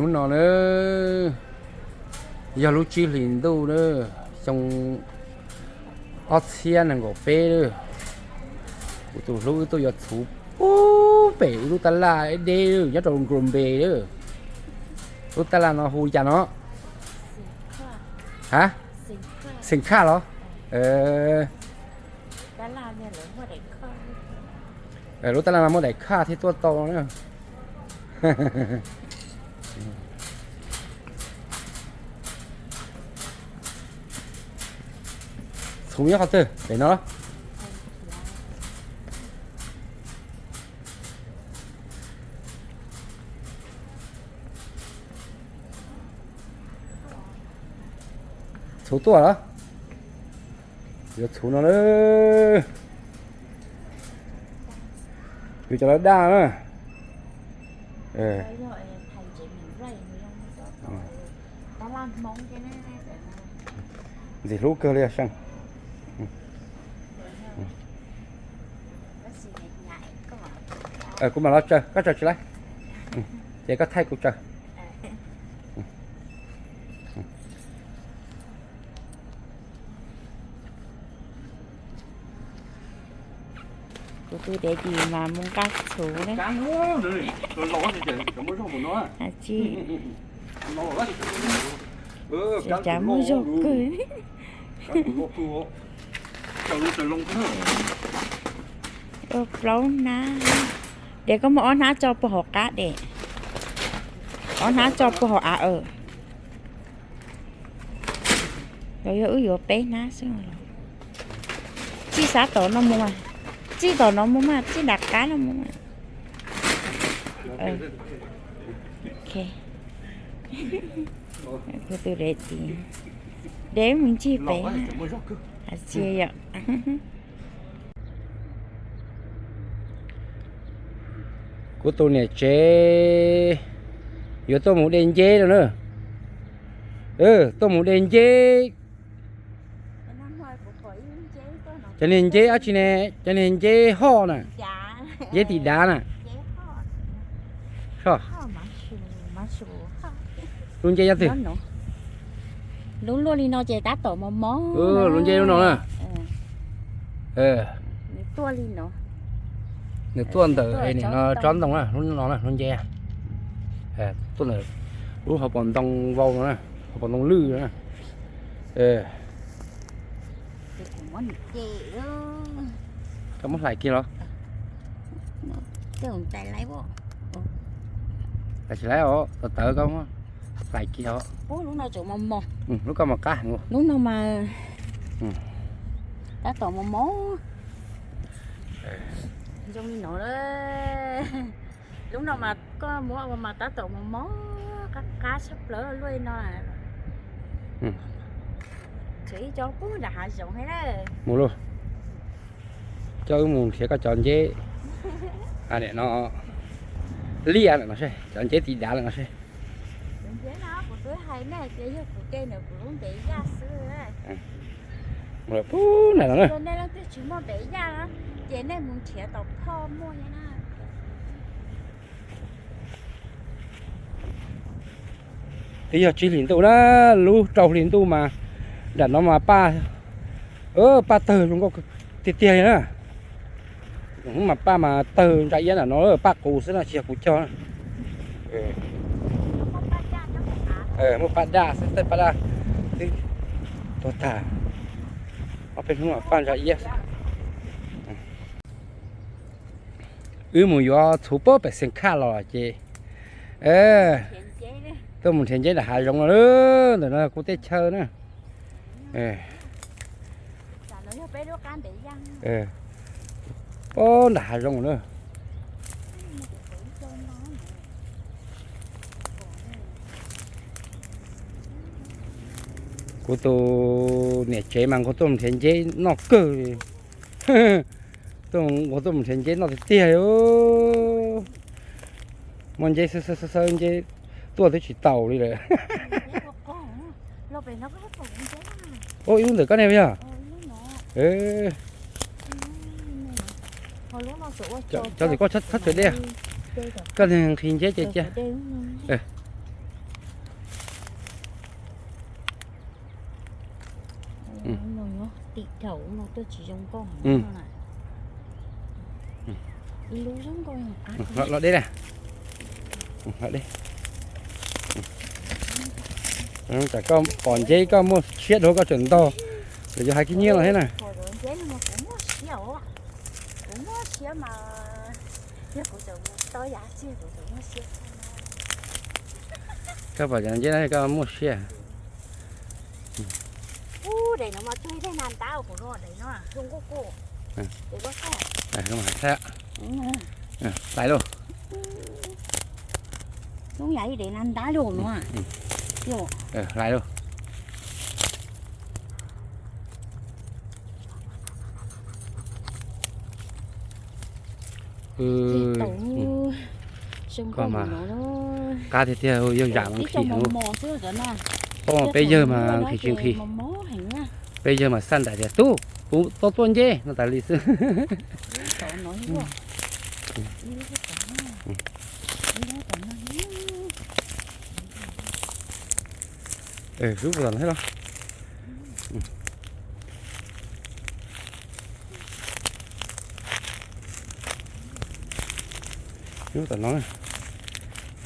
Hnub no na, yog lub tsib hlis ntuj na, xyoo ob txhiab nees nkaum peb na. Kuv tus hlub wb tuaj yuav txhuv pub pem ib lub tab laj deb deb nyob rau Nkrumbe na. Lub tab laj no hu li cas no? Ha? Xeem Khaj los? Lub tab laj no muaj daim khaj thiaj tuaj tau na. Txhuv nyob qhov twg pem no? Txhuv tuaj los? Yuav txhuv no na. Kuv cov lawv daj na. Ntxim hlub kawg li seej. Kuv mam los tsaws, koj tsaws tsis laib. Ces koj thaij kuv tsaws. Kuv tus dev tis mas mus nqa txhuv na. Tsis, cas muaj zog kawg. Ua plaub hnab. Dev, koj muab ob hnab tso puag hauv qab dev. Ob hnab tso puag hauv av. Los yog wb yuav peb hnab xwb los? Txij sab tom no mus mas, txij tom no mus mas, txij nram qab no mus mas. Kuv tus dev tis, dev mus ncig pem. Tsis yom. Kuv tus niam tsev yuav tuaj mus de nceb no na. Tuaj mus de nceb. Cov niag nceb dab tsi ne? Cov niag nceb hoj na, nceb tis dav na. Lub nceb nyob twg? Lub luaj li no ces tab tom mos mos. Lub nceb lub no na. Nws tuaj ntawm no tsob ntoo na, lub no na, lub nceb. Tuaj ntawm lub hauv paus ntoo vau no na, hauv paus ntoo lwj no na. Koj muab hlais kiag los? Hlais tsis laib os, tawv tawv, koj muab hlais kiag os. Lub koj mos qab heev. Lub no mas tab tom mos mos. Zoo li no, lub no mas koj muab ua mas tab tom mos mos, qab qab tshaj plaws luaj li no. Tseem ib co pub nram hav zoov thiab na. Mus lauj, coj wb mus nrhiav koj cov nceb no, liaj lawm no seb, cov nceb tis dav lawm no seb. Tus nceb no kuv twb hais nej tias yog kuv de ntawm kuv lub ntev yaj xwb. Mus lawm pub nram no na. Nej leej twg tsis muaj ntev yaj na, ces nej mus nrhiav tom phoj muaj thiab na. Twb yog tsib hlis ntuj na, lub rau hli ntuj mas nram no mas paj, paj tawg zoo nkauj tiag tiag li na. Hnub mas paj mas tawg ntsa iab nram no, paj qus xwb no tsis yog kuv cog na. Muaj paj daj xwb, tej paj daj twb tuag tag. Ob peb hnub mas paj ntsa iab xwb. Wb mus yuav txhuv pub pem Xeev Khaj los ces tuaj mus nrhiav nceb nram hav zoov no, ntawm no kuv teb chaws na. Pub nram hav zoov na. Kuv tus niam tsev mas nquag tuaj mus nrhiav nceb noj kawg. Nquag tuaj mus nrhiav nceb noj tiag tiag li. Muaj nceb xawb xawb xawb nceb tuaj twb tsis taus li lawm. Ib lub ntawm koj ne yog? Cov ntawm koj txhob tshuav dej, koj nqhis nceb ces cia. Tim thaum no tuaj tsis zoo nkauj heev no na. Ib lub zoo nkauj heev qab. Los deb na. Los deb. Tsam koj pom nceb koj muaj siab dua koj tseem ntog, lawv yuav hais kib nyiab los thiab na. Kuv muaj siab os, kuv muaj siab mas, yog kuv tseem mus tau yav tseg kuv tseem muaj siab. Koj pom cov nceb no koj muaj siab. Ub, daim no mas tug daim na ntab kuv no, daim no zoo nkauj kub. Hlais lauj. Zoo yam li daim na ntab li no. Hlais lauj. Koj mas qab tiag tiag, yog zam mas nqhis heev. Peb yawg mas nqhis tsis nqhis. Peb yawg mas xaj nraim tias tub, kuv tau tuaj nceb no tas li xwb. Lub puas tom no thiab los? Lub tom no,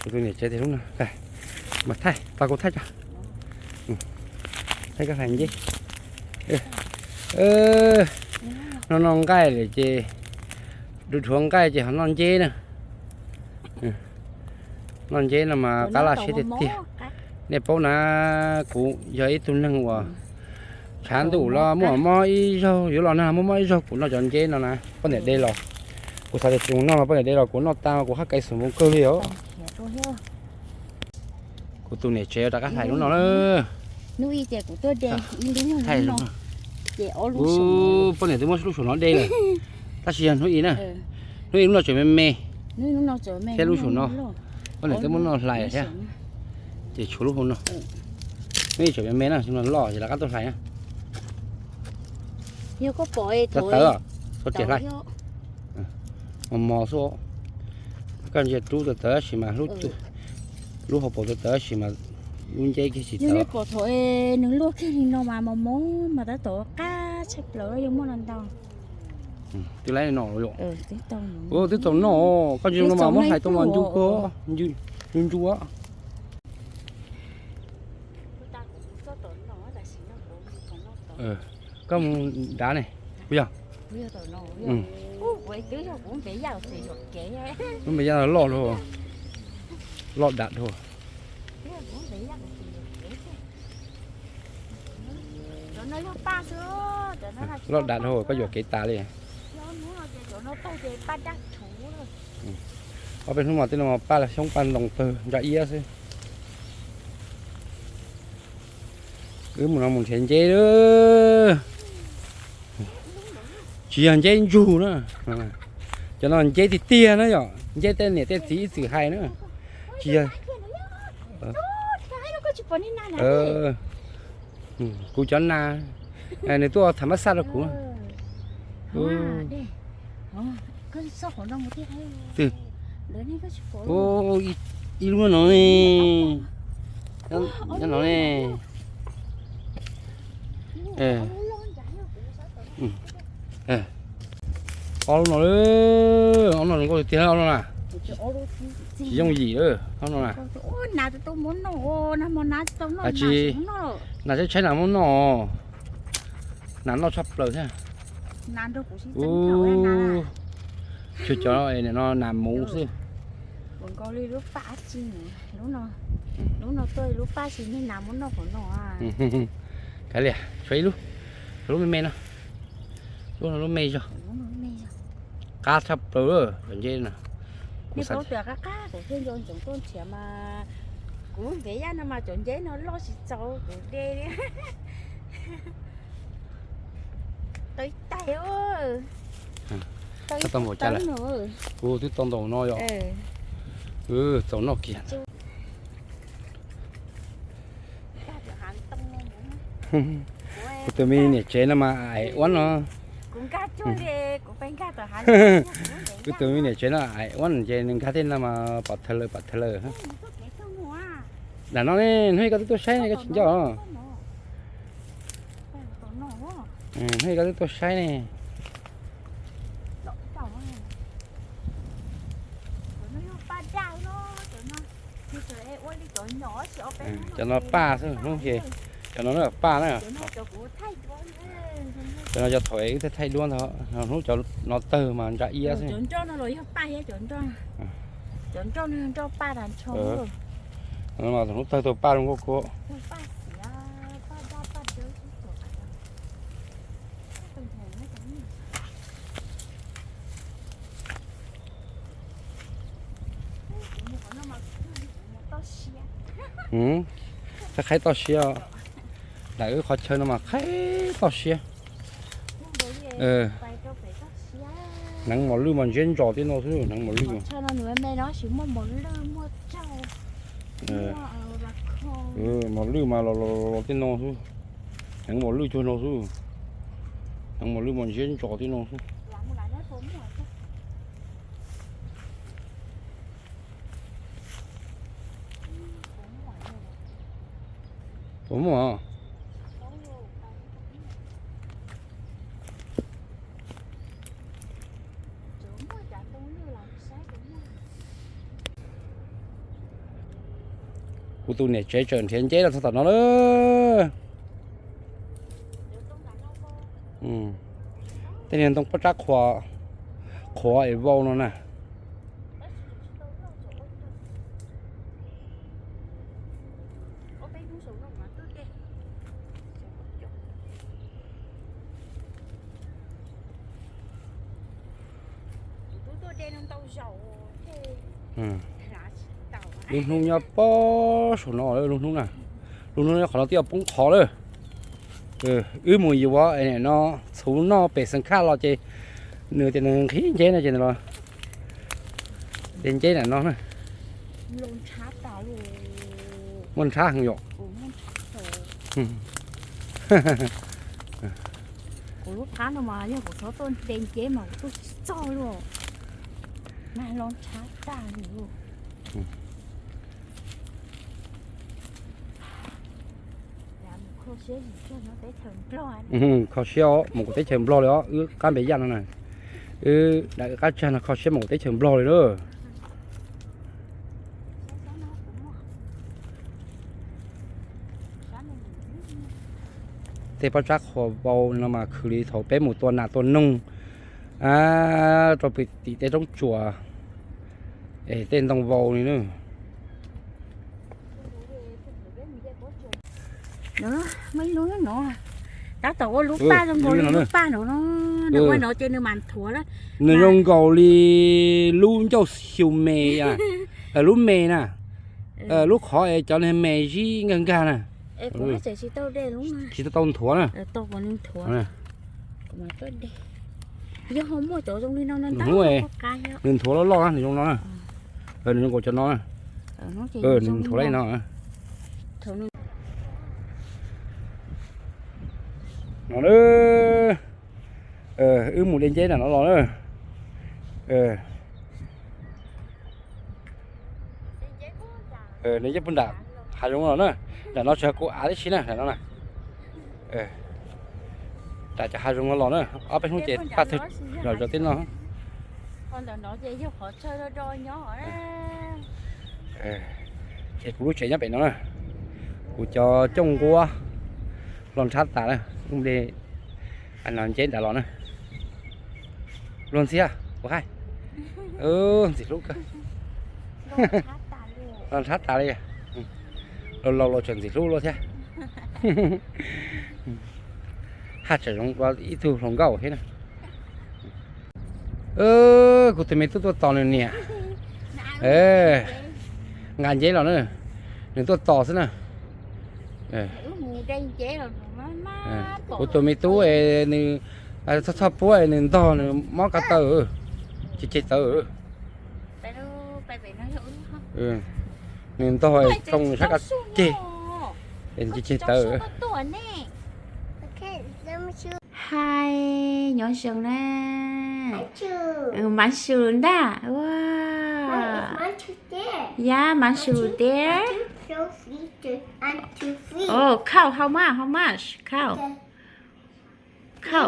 kuv tus niam tsev tias lub no, mas thaij, tos kuv thaij tso. Thaij koj hlais nceb. No noj nqaij lawm ces, dhuav nqaij ces ho noj nceb na. Noj nceb no mas qab laj siab tiag tiag. Nej paub na, kuv yog ib tug neeg uas tshav ntuj los muaj mob ib zaug, yuav los nag muaj mob ib zaug kuv noj cov nceb no na. Poj niam de los, kuv xav tias tsis mus noj los poj niam de los kuv noj tag kuv haj kais xus npoo kawg li os. Kuv tus niam tsev rov qab hlais lub no na. Poj niam twb muab lub saum no de lawm, tab sis yog hnub ib na, hnub ib lub no tseem me me thiab lub saum no, poj niam twb muab noj hlais thiab, ces tshuav lub hauv no. Hnub ib tseem me me na, loj ces rov qab tuaj hlais na. Tawv, tawv, txhob tsis hlais. Mos mos xwb. Koj ntsia rub tawv tawv tab sis mas lub hauv paus tawv tawv tab sis mas lub nceb kiag tsis tawv. Pom thaum nws luaj kiag li no mas mos mos mas tab tom qab tshaj plaws, yuav muaj no ntau. Twb laib no los yom. Twb tau noj, koj ntsia no mas muab hlais tau mas ncu kawg, ncu ncu. Koj mus dav ne, kuv yog. Lub me yaj loj, loj dav dhau. Loj dav dhau koj yuam kev tas li. Ob peb hnub mas tej no mas paj xyoob paj ntoo tawg nrog iab xwb. Wb mus no mus nrhiav nceb lawm. Tsis yog nceb ntsug na, cov no nceb tiag tiag na yom, nceb tej niam tej txiv ib txwm hais na. Tsis yog, kuv cov nas, nws tuaj tham mab xaj rau kuv. Ib lub no ne, nyob no ne. Ob lub no, ob no zoo nkauj tiag tiag ob lub na. Tsis yooj yim ob no na. Nas tshaib tshaib nas muab noj, nas loj tshaj plaws thiab. Tsuas cov no nas muv xwb. Kav liam, tshuav ib lub, lub me me no, lub no lub me zog, qab tshaj plaws cov nceb no. Kuv xav tias qab qab kuv thiaj nco ntsoov tuaj nrhiav mas, kuv lub ntev yaj no mas cov nceb no loj tsis txaus kuv de li. Tau ib tais, tau npaum cas lawm? Kuv twb tau ntaum no yom. Txaus noj kiag. Kuv tus me niam tsev no mas aim uab no. Kuv tus me niam tsev no aim uab ces nws nkag tej no mas pom thawj lawm pom thawj lawm. Dam no ne, hnub ib koj twb tuaj saib ne koj tsis nco. Hnub koj twb tuaj saib ne. Cov no paj xwb hnub ces, cov no paj na. Cov no cov thaum wb thaij duab ntag, hnub cov no tawg mas ntsa iab xwb. Hnub tawg tau paj zoo nkauj kua. Qhaib qhaib toj siab, ntawm wb qhov chaw no mas qhaib toj siab. Hneev mos lwj mas ntsiab ntsos tej no xwb, hneev mos lwj. Mos lwj mas los los los tej no xwb. Hneev mos lwj cuag no xwb. Hneev mos lwj mas ntsiab ntsos tej no xwb. Puas muaj? Kuv tus niam tsev tseem nrhiav nceb rau txog tom no lawm. Tej niag ntoo pob tsab qhuav, qhuav es vau no na. Lub hnub nyob pob saum no lub hnub na. Lub hnub nyob qhov no twb yuav poob qho lawm. Wb mus yuav no txhuv noj pem Xeev Khaj los ces nws tias nws nqhis nceb no ces nws los de nceb ntawm no na. Muaj nrhab heev yom. Kuv lub qab no mas yog kuv txhob tuaj de nceb mas kuv tuaj tsis txog li. Mas los nrhab tag li. Kho siab os, mus kuv teb chaws Nplog li os, wb qab npe yaj no na. Wb daim qab tsag no kho siab mus kuv teb chaws Nplog li lawm. Tej pob tsab qhuav vau no mas khwv li thaum peb mus tua nas tua noog rau pem tim tej roob tsuas es tej ntoo vau li na. Muaj ib lub no, tab tom ua lub paj zoo nkaus li lub paj no, nws ua no ces nws mas nthuav lawm. Nws zoo nkaus li lub ncauj xyu me, lub me na, lub qhov es cov niag me zib nkag nkag na. Tsis tau tau nthuav na. Nws nthuav loj loj na, nws zoo no na. Nws zoo nkaus cov no na. Nws nthuav li no. No na, wb mus de nceb nram no los na. Nws yeej pub nram hav zoov los na. Nram no tsis yog kuv av tib si na, nram no na. Nram cov hav zoov no los na, ob peb hnub ces paj twg zom zaws tej no. Ces kuv lub tsev nyob pem no na, kuv cov cooj nquab los nrhab tas lawm, no nceb nram los na. Luag ntxhi, kuv hais, ntxim hlub kawg. Los nrhab tas li, laus laus los tseem ntxim hlub luaj thiab. Haj tseem zoo ua ib tug hluas nkauj thiab na. Kuv tus me tub tuaj tos nws niam, nqa nceb los na, nws tuaj tos xwb na. Kuv tus me tub es nws txhob txhob puab es nws ntog nws mob ko taw, ceg ceg tawv. Nws ntog tsoo sab ko ceg, ceg ceg tawv. Hais nyob zoo na. Mav su ntag. Yab, mav su tiag. Oh, Coke, how much? How much? Coke. Khau.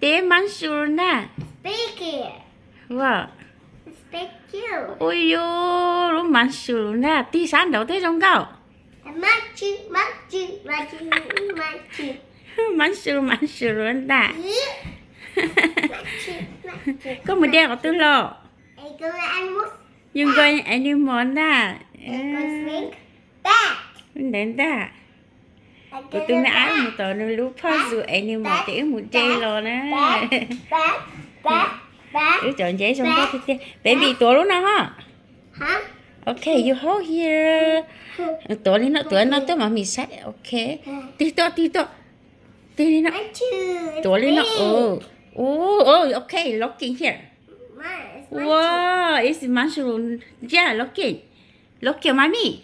Tib mushroom na. Ua, ua yus lub mushroom na, tig sab nraud thiab zoo nkauj. Mushroom, mushroom na. Koj mus de qhov twg los? Yus nkaus animal na. Ntawd ntag. Kuv tus me ab mus tom nws lub puzzle animal ces wb mus de los na. Wb cov nceb zoo nkauj tiag tiag. Baby, tuav lub no ho. Ok, you hold here. Tuav li no, tuav li no tuaj mam mim saib. Ok. Tig tuaj, tig tuaj. Tig li no. Tuav li no. Ua, ok, looking here. Wow, it's mushroom. Yeah, looking. Looking, mommy.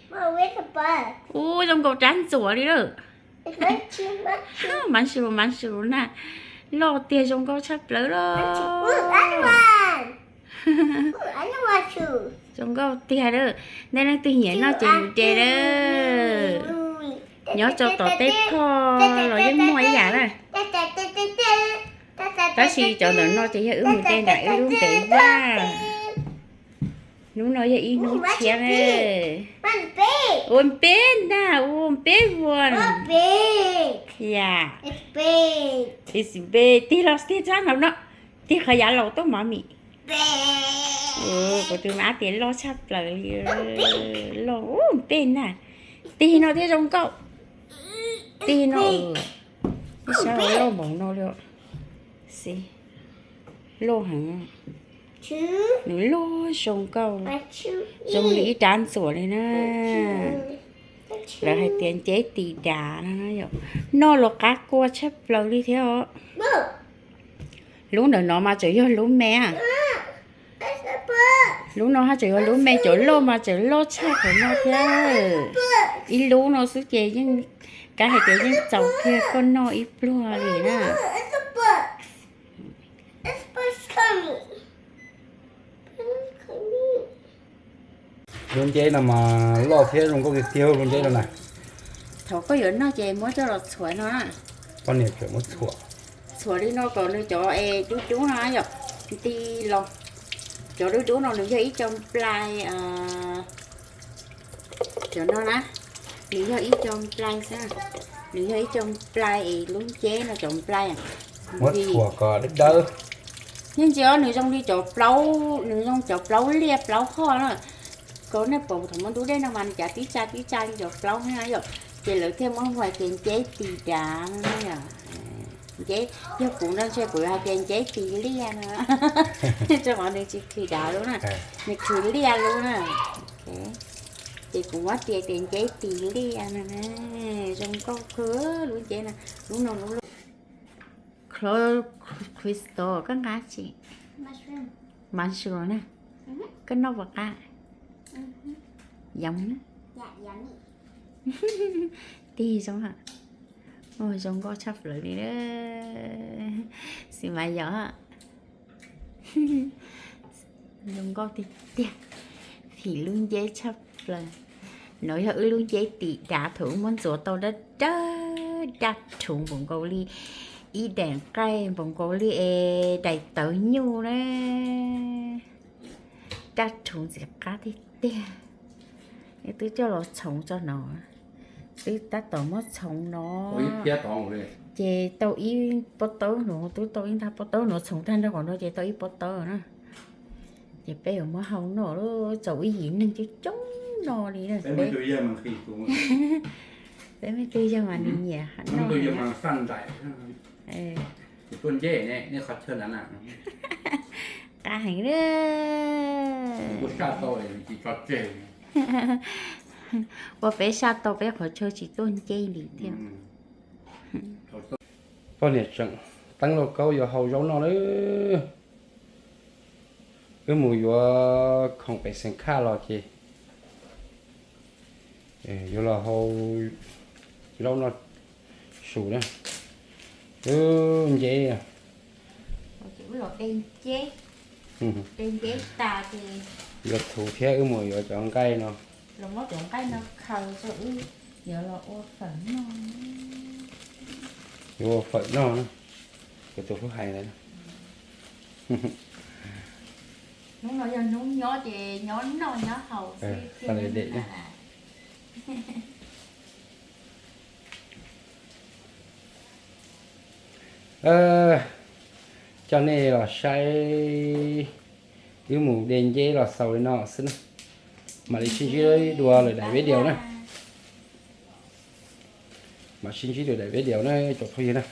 Ua, zoo nkaus rab ntxuam li lawm. Mushroom, mushroom na. Loj tiag, zoo nkauj tshaj plaws los. Zoo nkauj tiag lawm. Ntej leej twg nyiam noj ces mus de lawm. Nyob rau tom tej phoj los yeej muaj ib yam na. Tab sis cov ntawm no ces yog wb mus de nram wb lub ntev yaj. Hnub no yog ib hnub tshiab na. Ua peb na, ua peb vuag. Yeah. It's big. Tig los tig txog nraum no. Tig qhov yav laus tuaj mommy. Kuv tus me ab tias loj tshaj plaws li. Loj, ua peb na. Tig no thiab zoo nkauj. Tig no. Ib sab loj npaum no li. Loj heev. Nws loj zoo nkauj, zoo li ib rab ntxuam li na. Lawv hais tias nceb tis dav no, noj los qab kua tshaj plaws li thiab os. Lub ntawm no mas tseem yog lub me. Lub no haj tseem yog lub me, cov loj mas tseem loj tshaj qhov no thiab. Ib lub no xwb ces yeej, kav hais tias yeej txaus kiag koj noj ib pluag li na. Lub nceb no mas loj thiab zoo nkauj tiag tiag lub nceb no na. Thaum koj yuav noj ces muab coj los txhuam no. Poj niam tseem muab txhuam. Txhuam li no kom nws cov es cub cub no yom, nti los. Cov dub dub no nws yog ib co nplai, cov no na, nws yog ib co nplai xwb, nws yog ib co nplai es lub nceb no cov nplai. Muab txhuam kom dawb dawb. Yeej tsis, nws zoo li cov plaub, nws zoo cov plaub liaj plaub hoj na. Koj nej pom thaum muaj ntub dej no mas nws cav tib tsa tib tsa li cov plaub na yom, ces lawv thiaj muab hu tias nceb tis dav no na yom. Nceb, yog kuv no ntshe kuv yuav hais tias nceb tis liaj no, rau qhov nws tsis khwv dav lub na, nws khwv liaj lub na. Ces kuv muab tias tias nceb tis liaj no na. Zoo nkauj kawg lub nceb no, lub no lub loj. Clo-, crystal, koj nqa tsi? Mushroom na. Koj noj puas qab? Yum na. Tig zoo, zoo nkauj tshaj plaws li. Xis mas yom. Zoo nkauj tiag tiag. Phim lub nceb tshaj plaws. No yog wb lub nceb tis dav thaum wb muab ntxuav tau dawb dawb daj rhuv npaum nkaus li ib daim nqaij, npaum nkaus li es daim tawv nyuj na. Daj rhuv ntxim qab tiag tiag. Twb coj los txhoov tso no, twb tab tom muab txhoov no, ces tau ib pob tawb no, twb tau ib ntag pob tawb no, txhoov tag nrho qhov no ces tau ib pob tawb na. Ces peb yuav muab hau noj, txaus ib yim neeg coob coob no li na. Peb me tub yawg mas nws nyiam noj. Qab heev na. Ua peb saj tau peb qhov chaw tsis tuaj nceb li thiab. Poj niam tseem teeb lauj kaub yuav hau zaub noj lawm. Wb mus yuav khoom pem Xeev Khaj los ces yuav los hau zaub noj su na. Wb nceb, de nceb tas ces yuav thuv thiab wb mus yuav cov nqaij no, los muab cov nqaij no khaws rau wb yuav los ua fawm noj, yuav ua fawm noj na. Tus hlub hais ntawd. Hnub no yog hnub nyob ces nyob noj nyob haus xwb. Coj nej los saib wb mus de nceb los xaus li no xwb na. Mam li sib ntsib dua lwm daim video na. Mam sib ntsib lwm daim video na cov phooj ywg na.